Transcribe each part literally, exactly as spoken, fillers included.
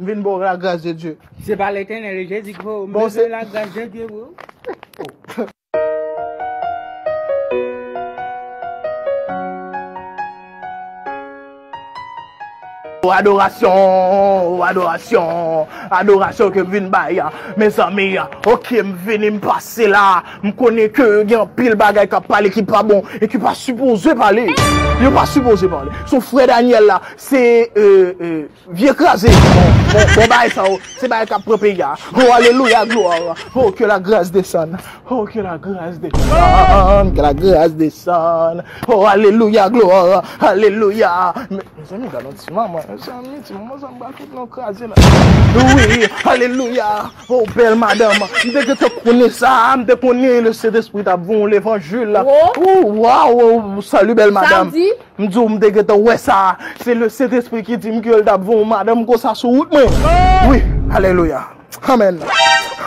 M vin ba w la grâce de Dieu. Se pa Letènèl, e Jezi ki fè w. M Bon, bezwen se la grâce de Dieu, bro. Oh, adorasyon, oh, adorasyon, adorasyon ke m vin bay, mezanmi, ok, m vini, m pase la, m konnen ke gen anpil bagay k ap pale ki pa bon e ki pa sipoze pale. Yo pa sipoze pale. Se frè Daniel la, se, euh, euh, vye kraze. Bon, bon, bon, bagay sa yo, se bagay k ap pran peyi a. Oh, alelouya, glwa. Oh, que la grâce descende. Oh, que la grâce descende, que la grâce descende. Oh, alelouya, glwa, alelouya. Mezanmi, gade yon ti manman, mezanmi, ti manman sa m pral fout nan kraze la. Wi, alelouya. Oh, bèl madanm. M te gentan konnen sa, m te konnen le Sentespri t ap voye yon levanjil la. Oh, waw, oh, salut, bèl madanm. M di w, m te gentan wè sa. Se le Sentespri ki di m ke l t ap voye yon madanm konsa sou wout mwen. Wi, alelouya. Amèn.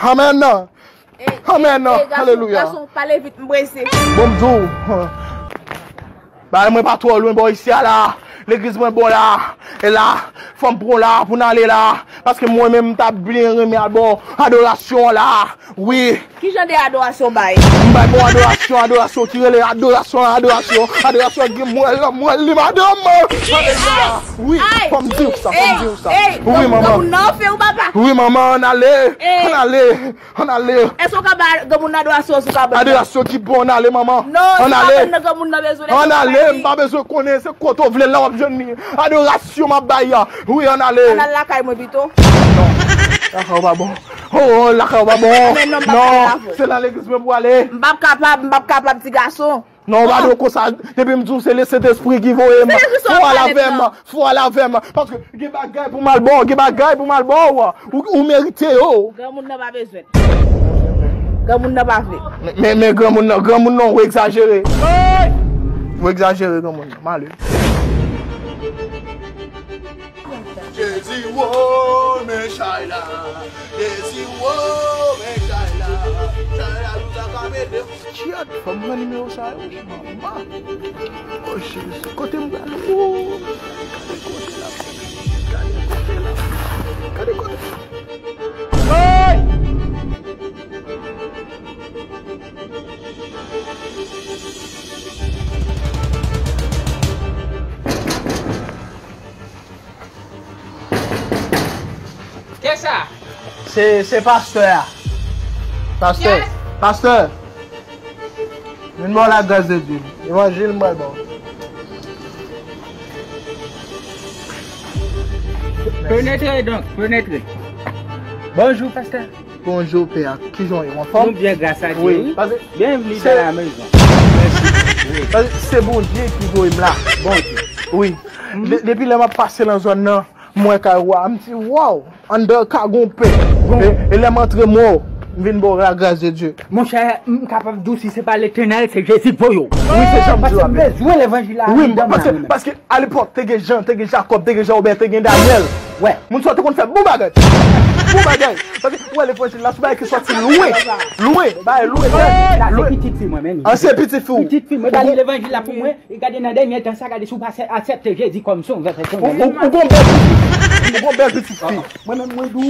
Amèn. Amèn. Alelouya. Gason, pale vit, m prese. Bon, m di w, bagay mwen pa twò lwen bò isi a la. Legliz mwen bon la. E la, fò m pran la pou n ale la. Paske mwen menm, m t ap byen renmen al bò adorasyon an la. Wi. Ki jan de adorasyon w bay? M bay bon adorasyon, adorasyon ki rele adorasyon, adorasyon, adorasyon gen mwèl, mwèl li madanm. Alelouya. Wi, fò m di w sa, fò m di w sa. Wi, manman. Granmoun nan fè w, papa. Wi, manman, ann ale. Ann ale. Ann ale. Èske w ka bay granmoun nan adorasyon, èske w ka ban l? Adorasyon ki bon, ann ale, manman. Non, si w pa ban l, granmoun nan bezwen l. Ann ale, m pa bezwen konnen, se kote w vle l la w ap jwenn li. Adorasyon m ap bay a. Wi, ann ale. Ann al lakay mwen pito. Non, lakay ou pa bon. Oh, oh, lakay ou pa bon. Men non, m p ap pale avè w. Se nan legliz mwen pou ale. M p ap kapab, m p ap kapab, ti gason. Non, ou pa dwe konsa. Depi m di w se le Sentespri ki voye m. Fò al avè m, fò al avè m. Paske gen bagay pou m al ba w, gen bagay pou m al ba w. Ou, ou merite yo. Granmoun nan pa bezwen. Granmoun nan pa vle. Men, men, men granmoun nan, granmoun nan, ou egzajere. Ou egzajere, granmoun nan. M ale. Jezi, wo, men chay la. Jezi, wo, men chay la. Chay la, nou ta ka mete. Kyèt, fò m pran nimewo sa yo. Manman. Oh, Jezi, kote m pral? Oh, gade kote la. Gade kote la. Gade kote. Hey! Kisa? Se, se pastè a. Pastè. Yes. Pastè. Vin ba w la grâce de Dieu. Levanjil m pral ba w. Penetre donk, penetre. Bonjou, pastè. Bonjou, pè. Kijan w ye? Ou anfòm? Nou byen, gras a Dye, wi. Byenvni dans la maison. Mèsi. Wi. Paske se Bondye ki voye m la. Bondye. Wi. De-, depi lè m ap pase nan zòn nan, m wè kay ou a, m di, waw, anndan ka gon pè. E, e lè m antre, m wè w, m vin ba w la grâce de Dieu. Monchè, m kapab di w si se pa Letènèl, se Jezi k voye w. Wi, se jan m di w la. Paske m bezwen levanjil la anndan mwen la, mwen menm. Paske, paske alepòk, te gen Jan, te gen Jakòb, te gen Jan Wobè, te gen Danyèl. Wè. Moun sa yo te konn fè bon bagay. Bon bagay. Paske, ou wè levanjil la, se bagay ki sòti lwen. Lwen. Bagay lwen. Sa se pitit fi mwen, men. An, se pitit fi w. Pitit fi mwen, ba li levanjil la pou mwen. E gade nan dènye tan sa, gade si w pa aksepte Jezi kòm Sovè, Sovè. Ou, ou, ou gon bèl pitit fi. Ou gon bèl pitit fi. Mwen menm, mwen di w.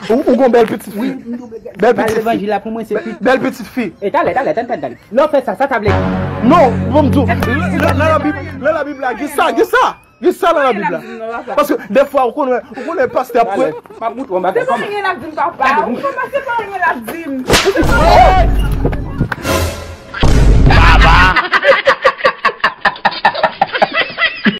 Ou, ou gon bèl pitit fi. Wi, m di w, bèl pitit fi. Levanjil la pou mwen, se pitit. Bèl pitit fi. E talè, talè, tann, tann, tann. Lè w fè sa, sa ta vle di? Non, bon, m di w. Nan, nan Labib, nan Labib la, gen sa, gen sa. Gen sa nan Labib la. Paske, dèfwa, ou konnen, ou konnen pastè ap pran. M ap moutre w, m pa gen kòman. Se pa anyen l ap di m, papa. Ou konnen se pa anyen l ap di m.